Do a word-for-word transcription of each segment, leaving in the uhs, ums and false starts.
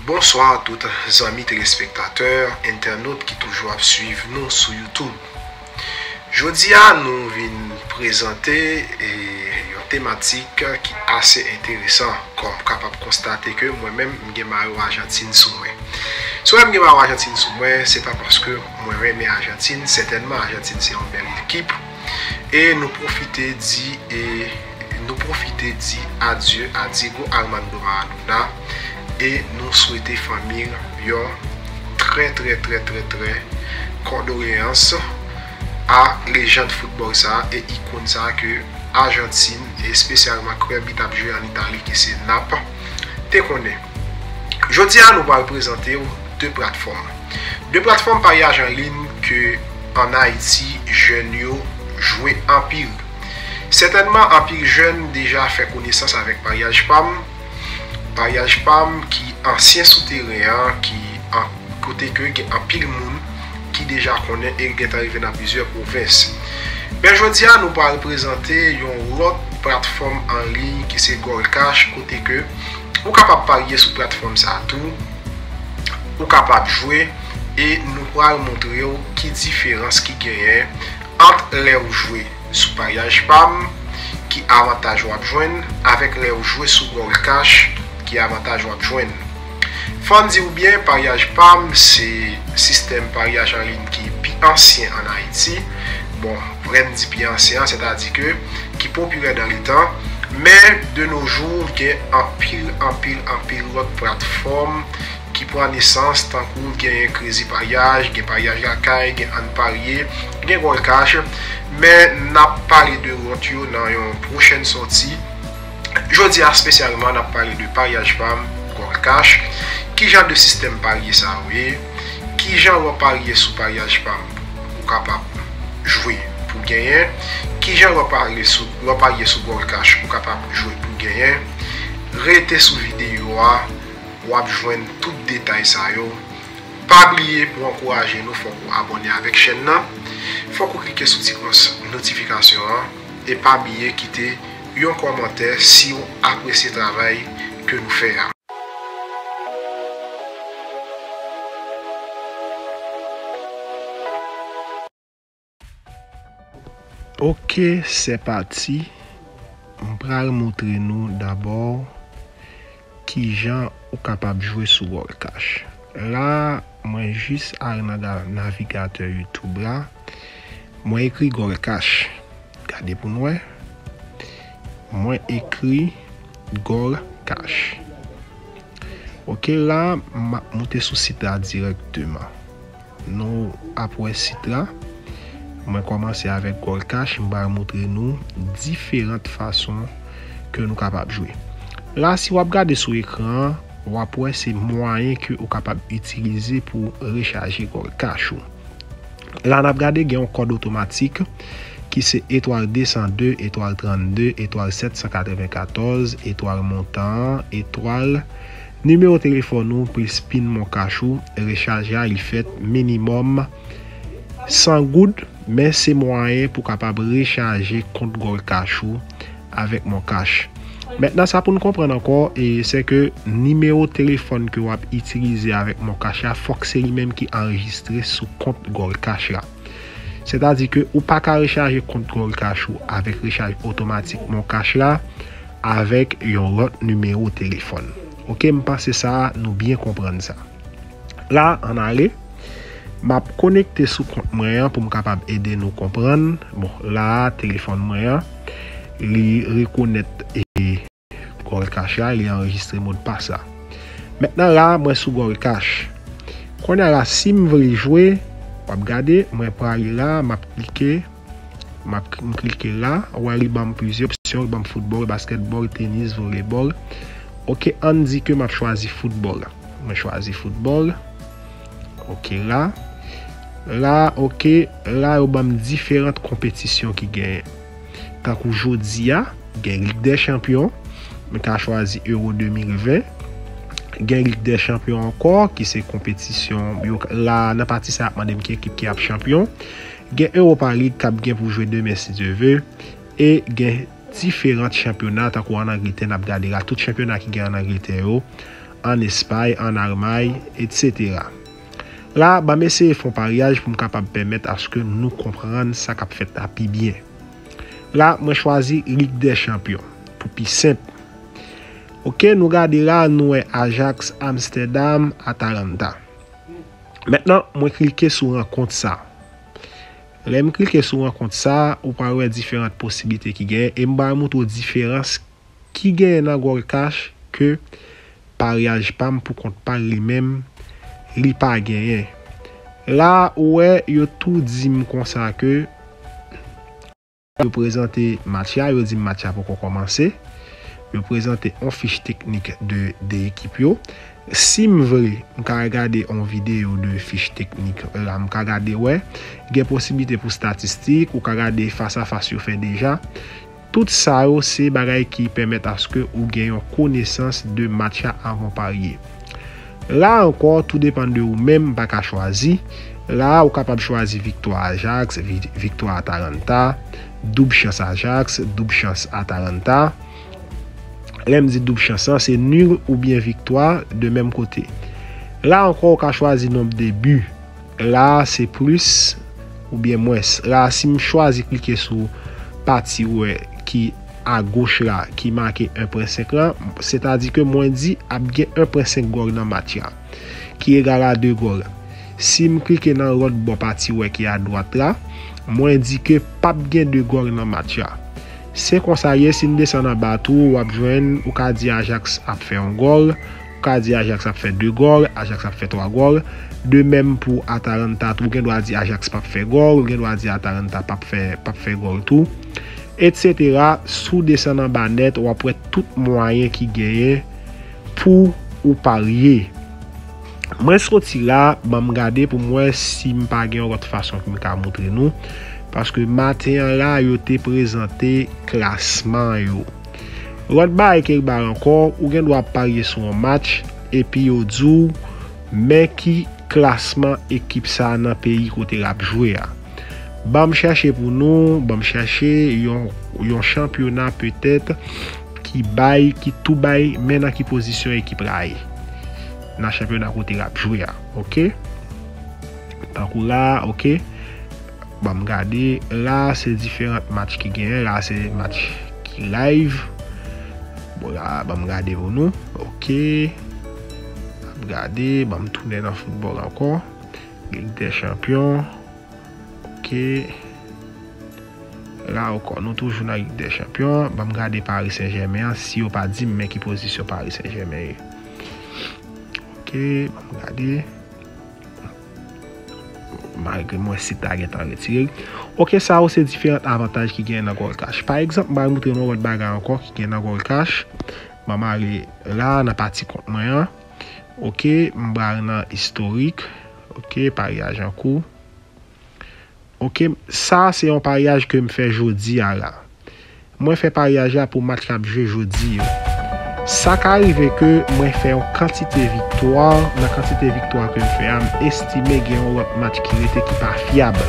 Bonswa tout zanmi telespektatè, entènot ki toujou ap swiv nou sou YouTube. Jodi a nou vin prezante e, yon tematik ki ase enteresan. Kòm w kapab konstate ke mwen menm m gen mayo Ajantin sou mwen. Si w wè m gen mayo Ajantin sou mwen, se pa paske mwen renmen Ajantin, sètènman Ajantin se yon bèl ekip. E nou pwofite di e nou pwofite di adye a Diego Armando Maradona e nou swete fanmi l yon trè trè trè trè trè kondoleyans a lejann foutbòl sa e ikòn sa ke Ajantin, espesyalman klèb li t ap jwe an Itali ki se Nap, te konnen. Jodi a nou pral prezante w de platfòm. De platfòm paryaj an liy ke an Ayiti jèn yo jwe anpil. Sètènman anpil jèn deja fè konesans avèk paryaj pa m. Paryaj pa m ki ansyen sou teren an, ki an kote ke gen anpil moun ki deja konnen e l gentan rive nan plizyè pwovens. Men jodi a nou pral prezante yon lòt platfòm an liy ki se Goal Cash kote ke ou kapab parye sou platfòm sa a tou, ou kapab jwe e nou pral montre w ki diferans ki genyen ant lè w jwe sou paryaj pa m ki avantaj w ap jwenn avèk lè w jwe sou Goal Cash ki avantaj w ap jwenn. Fò n di w byen, paryaj pa m se sistèm paryaj an liy ki pi ansyen an Ayiti. Bon, lè m di pi ansyen an, sètadi ke ki popilè nan letan, men de nos jours gen anpil anpil anpil lòt platfòm ki pran nesans tankou genyen Crazy Paryaj, gen Paryaj Lakay, gen Ann Parye, gen Goal Cash, men n ap pale de lòt yo nan yon pwochèn sòti. Jodi a espesyalman n ap pale de paryaj pa m, Goal Cash, kijan de sistèm parye sa yo ye, kijan lè w parye sou paryaj pa m ou kapab jwe pou genyen, kijan lè w parye sou lè w parye sou Goal Cash ou kapab jwe pou genyen. Rete sou videyo a, w ap jwenn tout detay sa yo. Pa bliye pou ankouraje nou fòk ou abòne avèk chèn nan, fòk ou klike sou ti klòch notifikasyon an e pa bliye kite yon kòmantè si w apresye travay ke nou fè a. Ok, se pati. M pral montre nou dabò kijan ou kapab jwe sou Goal Cash. La, mwen jis al nan navigatè YouTube la. Mwen ekri Goal Cash. Gade pou n wè. Mwen ekri Goal Cash. Ok, la, m ap moute sou sit la dirèkteman. Nou ap wè sit la. Mwen kòmanse avèk Goal Cash, m pral montre nou diferan fason ke nou kapab jwe. La, si w ap gade sou ekran an, w ap wè se mwayen ke ou kapab itilize pou rechaje Goal Cash ou. La, n ap gade gen yon kòd otomatik ki se etwal de san de, etwal trannde, etwal sèt san katrevenkatòz, etwal montan an, etwal nimewo telefòn ou, plis pin Mon Cash ou. Rechaj la, li fèt minimòm san goud, men se mwayen pou kapab rechaje kont Goal Cash ou avèk Mon Cash. Mentnan, sa pou n konprann ankò, e, se ke nimewo telefòn ke w ap itilize avèk Mon Cash la, fòk se li menm ki anrejistre sou kont Goal Cash la. Sètadi ke ou pa ka rechaje kont Goal Cash ou avèk rechaj otomatik Mon Cash la avèk yon lòt nimewo telefòn. Ok, m panse sa a, nou byen konprann sa. La, ann ale. M ap konekte sou kont mwen an pou m kapab ede nou konprann. Bon, la a, telefòn mwen an, li rekonèt, e, Goal Cash la, li anrejistre modpas la. Mentnan la, mwen sou Goal Cash. Kounye a la, si m vle jwe, w ap gade, mwen prale la, m ap klike, m ap m klike la, w wè li ban m plizyè opsyon, li ban m foutbòl, baskètbòl, tenis, volebòl. Ok, ann di ke m ap chwazi foutbòl. Mwen chwazi foutbòl. Ok, la. La, ok, la yo ban m diferan konpetisyon ki genyen. Tankou jodi a, gen Lig dè Chanpyon, mwen ka chwazi Euro de mil ven. Gen Lig dè Chanpyon ankò, ki se konpetisyon, yo, la, nan pati sa, y ap mande m ki ekip ki ap chanpyon. Gen Europa League k ap gen pou jwe demen, si Dye ve. E gen diferan chanpyona, tankou ann Angletè, n ap gade la, tout chanpyona ki gen ann Angletè yo, ann Espay, ann Almay, etsetera. La, ban m eseye fè yon paryaj pou m kapab pèmèt aske nou konprann sa k ap fèt la pi byen. La, mwen chwazi Lig dè Chanpyon, pou pi senp. Oke, nou gade la, nou wè Ajax, Amsterdam, Atalanta. Mentnan, mwen klike sou rankont sa. Lè m klike sou rankont sa, ou pral wè diferan posiblite ki genyen e m pral montre w diferans ki genyen nan Gold Cash ke paryaj pa m pou kont pa l li menm, li pa genyen. La, ou wè, yo tou di m konsa ke yo prezante match la, yo di m match la poko kòmanse. Yo prezante yon fich teknik de, de ekip yo. Si m vle, m ka gade yon videyo de fich teknik la, m ka gade wè. Gen posiblite pou statistik, ou ka gade fas a fas yo fè deja. Tout sa yo se bagay ki pèmèt aske ou gen yon konesans de match la avan w parye. La ankò, tou depann de ou menm, m pa ka chwazi. La, ou kapab chwazi viktwa Ajax, vi-, viktwa Atalanta, doub chans Ajax, doub chans Atalanta. Lè m di doub chans lan, se nil oubyen viktwa de menm kote. La ankò, ou ka chwazi nonb de bi. La, se plis oubyen mwens. La, si m chwazi klike sou pati ou wè ki agoch la, ki make en pwen senk lan, sètadi ke mwen di ap gen en pwen senk gòl nan match la, ki egal a de gòl. Si m klike nan lòt bò pati ou wè ki adwat la, mwen di ke p ap gen de gòl nan match la. Se konsa l ye, si n desann anba tou, w ap jwenn, ou ka di Ajax ap fè yon gòl, ou ka di Ajax ap fè de gòl, Ajax ap fè twa gòl. De menm pou Atalanta tou, ou gen dwa di Ajax p ap fè gòl, ou gen dwa di Atalanta p ap fè, p ap fè gòl tou, etsetera. Si w desann anba nèt, w ap wè tout mwayen ki genyen pou ou parye. Mwen soti la, ban m gade pou m wè si m pa gen yon lòt fason pou m ka montre nou. Paske maten an la, yo te prezante klasman yo. Lòt bagay ke l bay ankò, ou gen dwa parye sou yon match, epi yo di w, men ki klasman ekip sa a nan peyi kote l ap jwe a. Ban m chèche pou nou, ban m chèche yon, yon chanpyona petèt ki bay, ki tou bay, men nan ki pozisyon ekip la ye. Nan chanpyona kote l ap jwe a, oke? Tankou la, oke? Ban m gade, la se diferan match ki genyen, la se match ki live. Bon, la, ban m gade pou nou, oke? Ap gade, ban m tounen nan foutbòl ankò. Lig dè Chanpyon. Oke. La ankò, nou toujou nan Lig dè Chanpyon. Ban m gade Paris Saint-Germain an, si yo pa di m men ki pozisyon Paris Saint-Germain ye. Oke, ban m gade. Malgre mwen sit la gentan retire l. Oke, sa yo se diferan avantaj ki genyen nan Gold Cash. Pa egzanp, m pral montre nou yon lòt bagay ankò ki genyen nan Gold Cash. Ban m ale la, nan pati kont mwen an. Oke, m pral nan istorik. Oke, paryaj an kou. Oke, sa se yon paryaj ke m fè jodi a la. Mwen fè paryaj la pou match k ap jwe jodi yo. Sa ka rive ke mwen fè yon kantite viktwa, nan kantite viktwa ke m fè a, m estime gen yon lòt match ki rete ki pa fyab.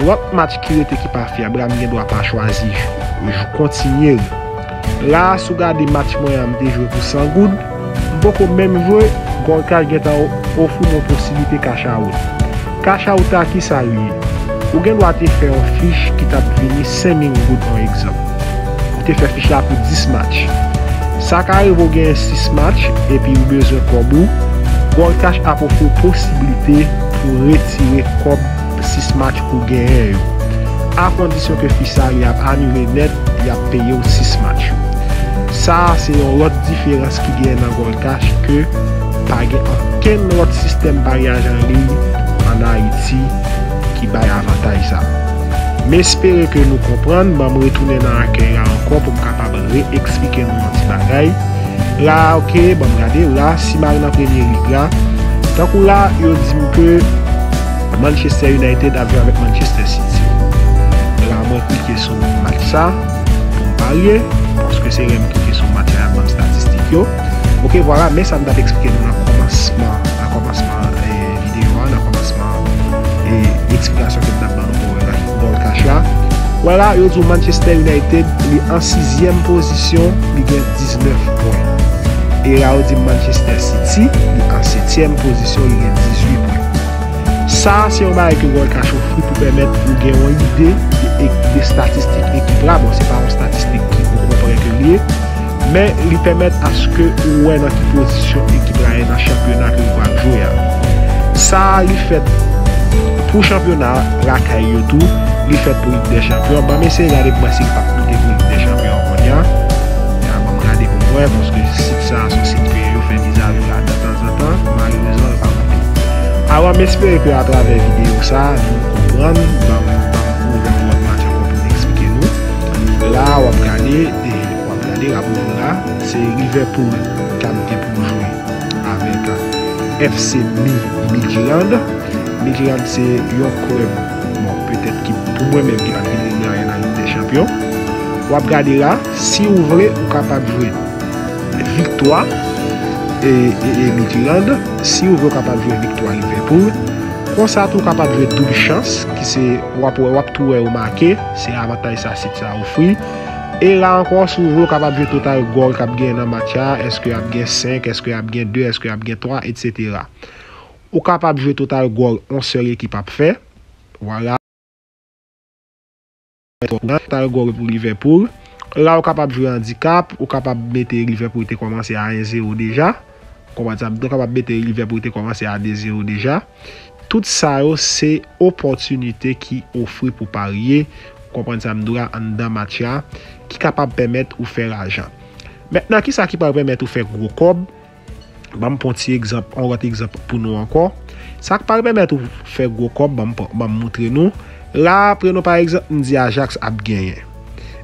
Lòt match ki rete ki pa fyab la, m gen dwa pa chwazi jou, jou kontinye l. La, si w gade match mwen an, m te jwe pou san goud, m poko menm jwe, Gold Cash gentan ofri m yon posiblite cash out. Cash out a ki sa l ye? Ou gen dwa te fè yon fich ki t ap vini senk mil goud, yon egzanp. Ou te fè fich la pou dis match. Sa ka rive w genyen sis match epi ou bezwen kòb ou. Gold Cash ap ofri w posiblite pou retire kòb sis match ou genyen yo. A kondisyon ke fich sa li ap anile nèt, y ap peye w sis match yo. Sa a se yon lòt diferans ki genyen nan Gold Cash ke pa gen okenn lòt sistèm paryaj an liy an Ayiti ki bay avantaj sa. M espere ke nou konprann, ban m retounen nan akèy la ankò pou m kapab re-eksplike nou yon ti bagay. La, oke, ban m gade, la, si m al nan premye lig la, tankou la, yo di m ke Manchester United ap jwe avèk Manchester City. La, mwen klike sou match sa pou m parye, paske se lè m klike sou match la, y ap ban m estatistik yo. Oke, vwala, men sa m t ap eksplike nou nan kòmansman, nan kòmansman, eh, videyo a, nan kòmansman, eh, eksplikasyon ke m t ap ban nou pou Gold Cash la. Vwala, yo di w Manchester United, li an sizyèm pozisyon, li gen diznèf pwen. E la yo di m Manchester City, li an setyèm pozisyon, li gen dizuit pwen. Sa a se yon bagay ke Goal Cash ofri pou pèmèt ou gen yon ide de, de estatistik ekip la. Bon, se pa yon estatistik ki ou konprann ke li ye, men li pèmèt aske ou wè nan ki pozisyon ekip la ye nan chanpyona ke ou pral jwe a. Sa a li fèt pou chanpyona lakay yo tou, li fèt pou Lig dè Chanpyon. Ban m eseye gade pou mwen si li p ap moute pou Lig dè Chanpyon kounye a. Ya, ban m gade pou m wè, paske sit sa a se yon sit ke yo fè mizajou ladan tanzantan, malerezman, li pa moute. Alò, m espere ke atravè videyo sa a, nou konprann, ban m, ban m ouvè yon lòt match ankò pou m eksplike nou. La, w ap gade, e, w ap gade, l ap ouvri la, se Liverpool k ap gen pou jwe avèk F C Mi-, Midtjylland. Midtjylland se yon klèb, bon, petèt ki, pou mwen menm, ki pa t vin regle anyen nan Lig dè Chanpyon. W ap gade la, si w vle, ou kapab jwe viktwa e, e, e Midtjylland. Si w vle, ou kapab jwe viktwa Liverpool. Konsa tou, ou kapab jwe doub chans, ki se, w ap wè, w ap tou wè yo make. Se avantaj sa sit sa a ofri. E la ankò, si w vle, ou kapab jwe total gòl k ap gen nan match la. Èske y ap gen senk, èske y ap gen de, èske y ap gen twa, etsetera. Ou kapab jwe total gòl yon sèl ekip ap fè. Vwala. Total gòl pou Liverpool. La, ou kapab jwe andikap, ou kapab mete Liverpool te kòmanse a en zewo deja. Konprann sa m di w, ou kapab mete Liverpool te kòmanse a de zewo deja. Tout sa yo, se opòtinite ki ofri pou parye. Konprann sa m di w la, anndan match la, ki kapab pèmèt ou fè lajan. Mentnan, kisa ki pral pèmèt ou fè gwo kòb? Ban m pran yon ti egzanp, yon lòt egzanp pou nou ankò. Sa k pral pèmèt ou fè gwo kòb, ban m pran, ban m moutre nou. La, pran nou pa egzanp, m di Ajax ap genyen.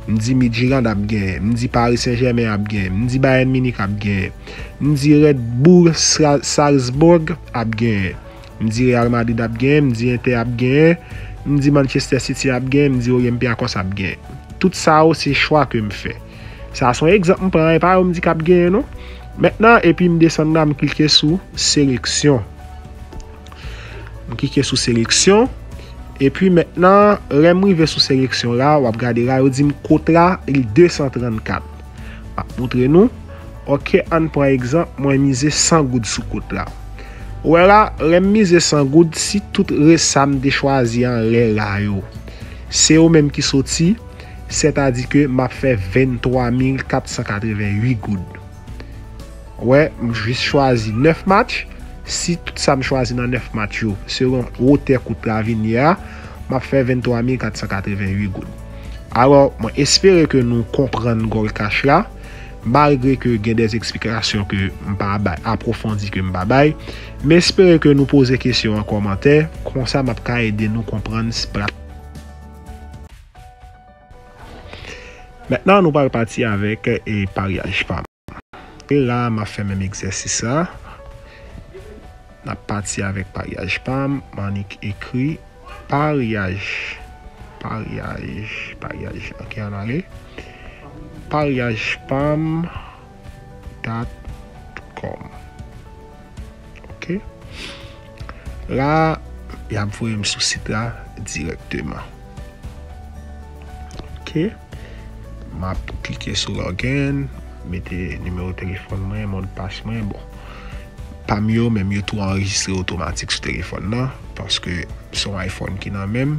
M di Midtjylland ap genyen. M di Paris Saint-Germain ap genyen. M di Bayern Munich ap genyen. M di Red Bull Stra-, Salzburg ap genyen. M di Real Madrid ap genyen. M di Inter ap genyen. M di Manchester City ap genyen. M di Olympiakos ap genyen. Tout sa yo, se chwa ke m fè. Sa se yon egzanp m pran, e pa yo m di k ap genyen, non. Mentnan, epi m desann la, m klike sou seleksyon. M klike sou seleksyon. Epi mentnan, lè m rive sou seleksyon la, w ap gade la, yo di m kot la, li de san trannkat. M ap moutre nou. Oke, ann pran egzanp, mwen mize san goud sou kot la. Ou wè la, lè m mize san goud, si tout rès sa m te chwazi anlè la yo, se yo menm ki soti, sètadi ke m ap fè venntwa mil kat san katrevenn uit goud. Wè, m jis chwazi nèf match. Si tout sa m chwazi nan nèf match yo, selon wotè kout la vin ye a, m ap fè venntwa mil kat san katrevenn uit goud. Alò, mwen espere ke nou konprann Goal Cash la, malgre ke gen de eksplikasyon ke m pa bay, apwofondi ke m pa bay, m espere ke nou poze kesyon an kòmantè, konsa m ap ka ede nou konprann s-, plat. Mentnan, nou pral pati avèk, e, paryaj pa m. E la, m ap fè menm egzèsis la. N ap pati avèk paryaj pa m. M annik ekri paryaj, paryaj, paryaj. Oke, ann ale. Paryaj pa m dot com. Oke. La, y ap voye m sou sit la dirèkteman. Oke. M ap klike sou login, mete nimewo telefòn mwen, modpas mwen. Bon, pa m yo, men yo tou anrejistre otomatik sou telefòn nan, paske se yon iPhone ki nan men m.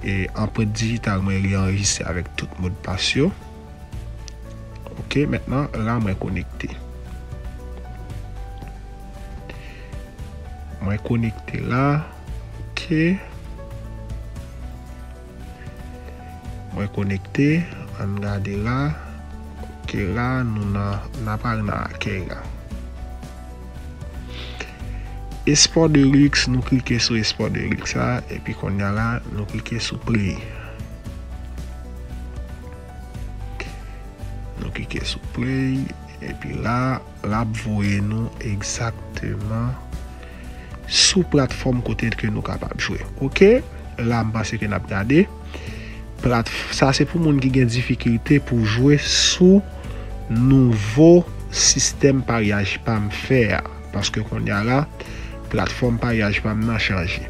E anprent dijital mwen, li anrejistre avèk tout modpas yo. Oke, mentnan, la, mwen konekte. Mwen konekte la. Oke. Mwen konekte. Ann gade la. Oke, la, nou nan, n ap al nan akèy la. Sport de luxe, nou klike sou sport de luxe la, epi kounye a la, nou klike sou play. Nou klike sou play, epi la, l ap voye nou egzakteman sou platfòm kote ke nou kapab jwe. Oke, la m panse ke n ap gade. Plat-, sa se pou moun ki gen difikilte pou jwe sou nouvo sistèm paryaj pa m fè a. Paske kounye a la, platfòm paryaj pa m nan chanje.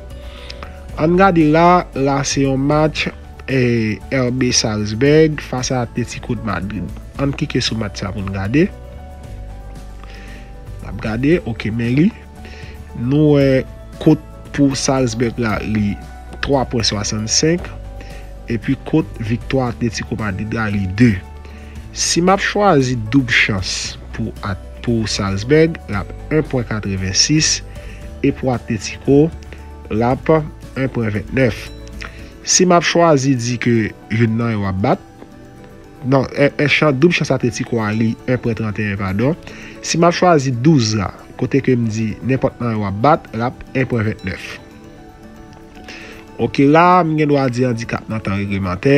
Ann gade la, la se yon match, eh, R B Salzburg fas a Atlético de Madrid. Ann klike sou match sa pou n gade. Gade, ok, men li. Nou wè kot pou Salzburg la, li twa pwen swasannsenk. Epi kot viktwa Atletico Madrid la, li de. Si m ap chwazi doub chans pou, pou Salzburg, l ap en pwen katrevensis. E pou Atletico, l ap en pwen ventnèf. Si m ap chwazi di ke youn nan yo ap bat, non, en, en chan, doub chans Atletico a li en pwen tranteyen, padon. Si m ap chwazi douz la, kote ke m di nenpòt nan yo ap bat, l ap en pwen ventnèf. Ok, la, m gen dwa di andikap nan tan reglemantè,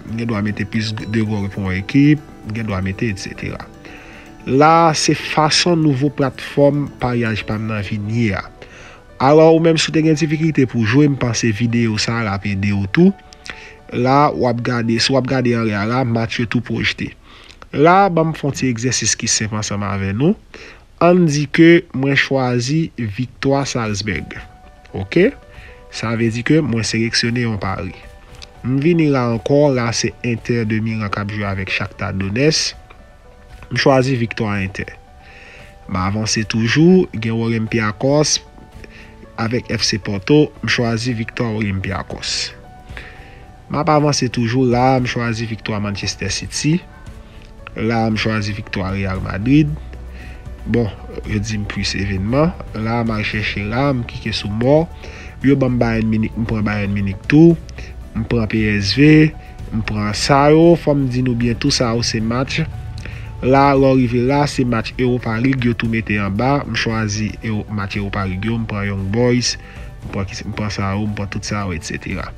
m gen dwa mete plis de gòl pou yon ekip, m gen dwa mete, etsetera. La, se fason nouvo platfòm paryaj pa m nan vin ye a. Alò, ou menm, si w te gen difikilte pou jwe, m panse videyo sa a l ap ede w tou. La, w ap gade, si w ap gade anlè a la, match yo tou pwojte. La, ban m fè yon ti egzèsis ki senp ansanm avè nou. Ann di ke mwen chwazi viktwa Salzburg. Ok? Sa vle di ke mwen seleksyone yon pari. M vini la ankò, la se Inter de Milan k ap jwe avèk Shakhtar Donetsk. M chwazi viktwa Inter. M avanse toujou, gen Olympiakos avèk F C Porto, m chwazi viktwa Olympiakos. M ap avanse toujou, la a m chwazi viktwa Manchester City. La a m chwazi viktwa Real Madrid. Bon, yo di m plis evenman. La a m al chèche la, m klike sou mò. Yo ban m Bayern Munich, m pran Bayern Munich tou. M pran P S V, m pran sa yo, fò m di nou byen, tou sa yo se match. La, lè w rive la, se match Europa League yo tou mete anba. M chwazi Euro-, match Europa League yo, m pran Young Boys, m pran, ki, m pran sa yo, m pran tout sa yo, etsetera.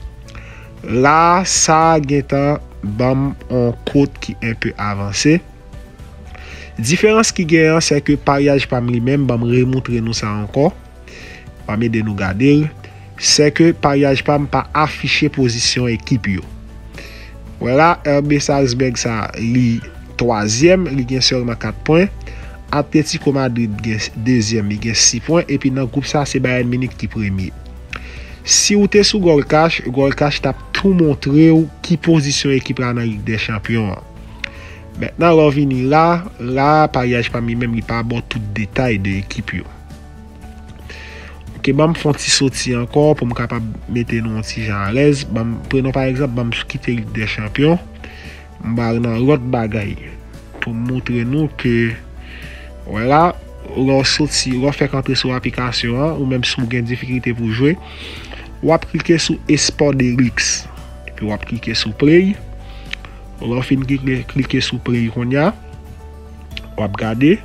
La, sa gentan ban m on kot ki enpe avanse. Diferans ki genyen an, se ke paryaj pa m li menm, ban m remoutre nou sa ankò. Ban m ede nou gade l. Se ke paryaj pa m pa afiche pozisyon ekip yo. Wè la, R B Salzburg sa, li twazyèm, li gen sèlman kat pwen. Atletico Madrid gen dezyèm, li gen sis pwen. Epi nan gwoup sa, se Bayern Munich ki premye. Si w te sou Goal Cash, Goal Cash t ap tou montre w ki pozisyon ekip la nan Lig dè Chanpyon an. Mentnan, lè w vini la, la, paryaj pa m li menm, li pa ba w tout detay de ekip yo. Ok, ban m fè yon ti soti ankò pou m kapab mete nou yon ti jan alèz. Ban m, prenon pa egzanp, ban m kite Lig dè Chanpyon. M ba nan lòt bagay pou m montre nou ke, wè la, lè w soti, lè w fèk antre sou aplikasyon an, ou menm si w gen difikilte pou jwe, w ap klike sou Sport Deluxe. Epi w ap klike sou Play. Lè w fin klike, klike sou Play kounye a, w ap gade.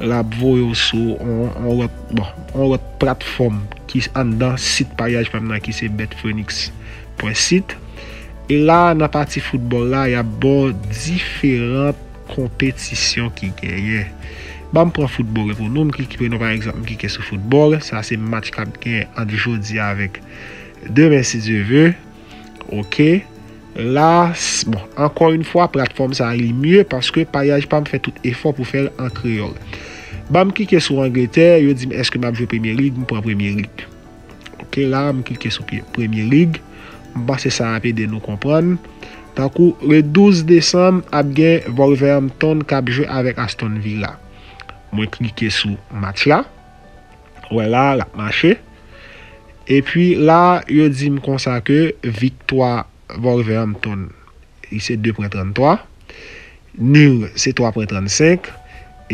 L ap voye w sou on, on lòt, bon, on lòt platfòm ki anndan sit paryaj pa m nan ki se betphoenix pwen sit. E la, nan pati foutbòl la, y ap ba w diferan konpetisyon ki genyen. Ban m pran foutbòl pou nou, m klike, prenon pa egzanp, m klike sou foutbòl. Sa se match k ap genyen ant jodi a avèk demen, si Dye vle. Ok. La, s-, bon, ankò yon fwa, platfòm sa li mye paske paryaj pa m fè tout efò pou fè l an kreyòl. Ban m klike sou Angletè, yo di m èske m ap jwe Premye Lig, m pran Premye Lig. Ok, la, m klike sou pye-, Premye Lig. M panse sa ap ede nou konprann. Tankou le douz desanm, ap gen Wolverhampton k ap jwe avèk Aston Villa. Mwen klike sou match la. Wè la, l ap mache. Epi la, yo di m konsa ke viktwa Wolverhampton, li se de pwen tranntwa. Nil, se twa pwen trannsenk.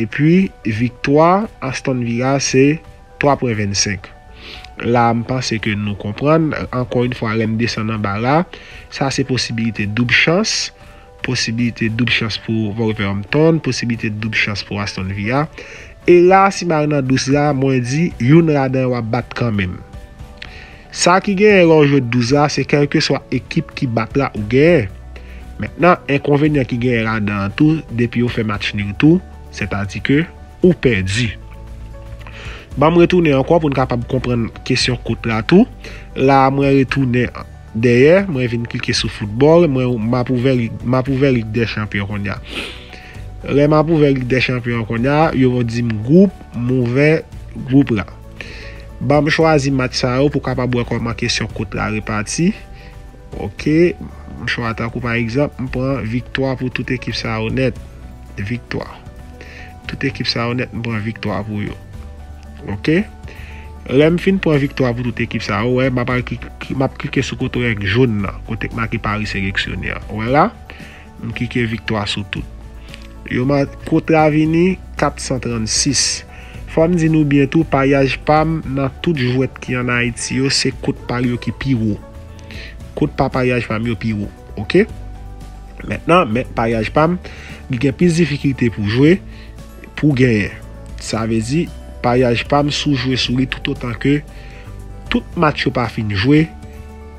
Epi, viktwa Aston Villa, se twa pwen vennsenk. La, m panse ke nou konprann. Ankò yon fwa, lè m desann anba la, sa se posibilite doub chans. Posibilite doub chans pou Wolverhampton, posibilite doub chans pou Aston Villa. E la, si m al nan douz la, mwen di, youn ladan yo ap bat kanmenm. Sa ki genyen lè w jwe douz la, se kèlkeswa ekip ki bat la ou genyen. Mentnan, enkonvenyan ki genyen ladan an tou, depi yo fè match nil tou, sètadi ke ou pèdi. Ban m retounen ankò pou n kapab konprann kesyon kot la tou. La, mwen retounen dèyè, mwen vin klike sou foutbòl, mwen, m ap ouvè lig, m ap ouvè Lig dè Chanpyon kounye a. Lè m ap ouvè Lig dè Chanpyon kounye a, yo di m gwoup, m ouvè gwoup la. Ban m chwazi match sa yo pou kapab wè kòman kesyon kot la repati. Ok, m chwa tankou pa egzanp, m pran viktwa pou tout ekip sa yo nèt. Viktwa. Tout ekip sa yo nèt, m pran viktwa pou yo. Oke? Lè m fin pran viktwa pou tout ekip sa yo, wè, m ap al klik-, m ap klike sou kote w wè jòn nan, kote k make Paris seleksyone an. Ou wè la? M klike viktwa sou tout. Yo ma-, kot Ravini, kat san trannsis. Fò m di nou byen tou, paryaj pa m nan tout jwèt ki ann Ayiti yo, se kot pa yo ki pi wo. Kot pa paryaj pa m yo pi wo. Oke? Mentnan, men paryaj pa m, li gen plis difikilte pou jwe, pou genyen. Sa vle di, paryaj pa m, si w jwe sou li toutotan ke tout match yo pa fin jwe,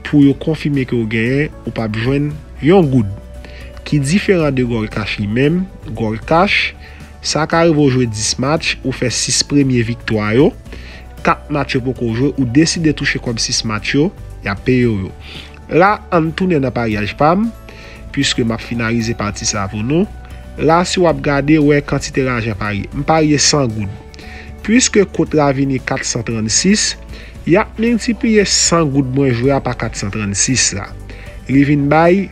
pou yo konfime ke w genyen, ou p ap jwenn yon goud. Ki diferan de Gold Cash li menm, Gold Cash, sa ka rive w jwe dis match, ou fè sis premye viktwa yo, kat match yo poko jwe, ou deside touche kòb sis match yo, y ap peye w yo. La, ann tounen nan paryaj pa m, piske m ap finalize pati sa pou nou. La, si w ap gade, w wè kantite lajan parye. M parye san goud. Piske kot Ravini kat san trannsis, y ap miltipliye san goud mwen jwe a pa kat san trannsis la. Li vin bay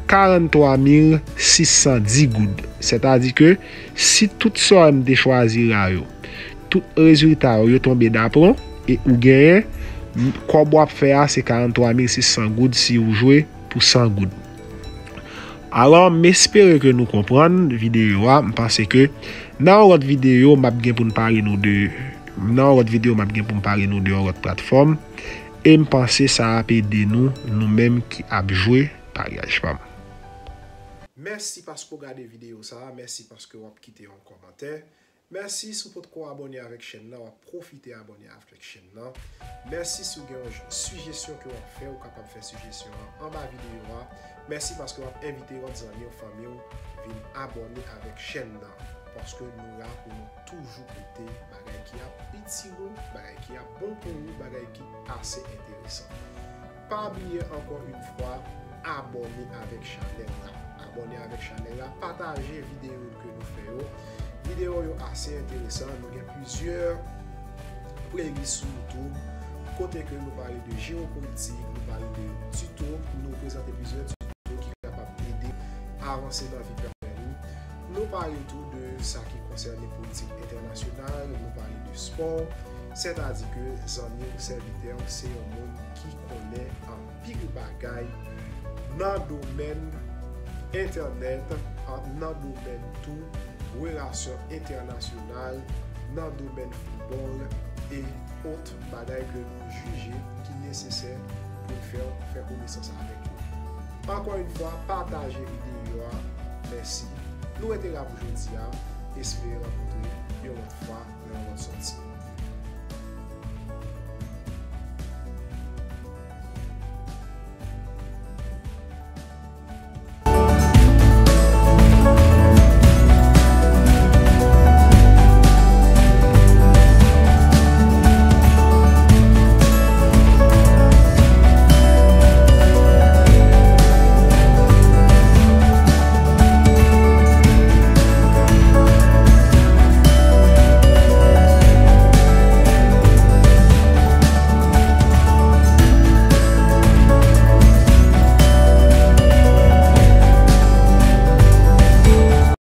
karanntwa mil sis san dis goud. Sètadi ke si tout sa m te chwazi la yo, tout rezilta yo, yo tonbe daplon, e ou genyen, m-, kòb w ap fè a, se karanntwa mil sis san goud si ou jwe pou san goud. Alò, m espere ke nou konprann videyo a. M panse ke nan yon lòt videyo, m ap gen pou n pale nou de, nan yon lòt videyo, m ap gen pou m pale nou de yon lòt platfòm. E m panse sa ap ede nou, nou menm ki ap jwe paryaj pa m. Mèsi paske w gade videyo sa a, mèsi paske w ap kite yon kòmantè. Mèsi si w potko abòne avèk chèn nan, w ap pwofite abòne avèk chèn nan. Mèsi si w gen yon j-, sijesyon ke w ap fè, ou kapab fè sijesyon an anba videyo a. Mèsi paske w ap envite lòt zanmi w, fanmi w, vin abòne avèk chèn nan. Paske nou la pou nou toujou pote bagay ki ap itil ou, bagay ki ap bon pou ou, bagay ki ase enteresan. Pa bliye ankò yon fwa, abòne avèk chanèl la. Abòne avèk chanèl la, pataje videyo ke nou fè yo. Videyo yo ase enteresan, nou gen plizyè playlist sou YouTube, kote ke nou pale de jewopolitik, nou pale de tito, nou prezante plizyè tito ki kapab ede avanse nan vi pèsonèl ou. Nou pale tou de sa ki konsène politik entènasyonal, nou pale de spò, sètadi ke zanmi w, sèvitè w, se yon moun ki konnen anpil bagay nan domèn entènèt, a, nan domèn tou relasyon entènasyonal, nan domèn foutbòl e ot bagay ke nou jije ki nesesè pou n fè, fè konesans avèk yo. Ankò yon fwa, pataje videyo a. Mèsi. Nou rete la pou jodi a. Espere rankontre yon lòt fwa nan yon lòt sòti.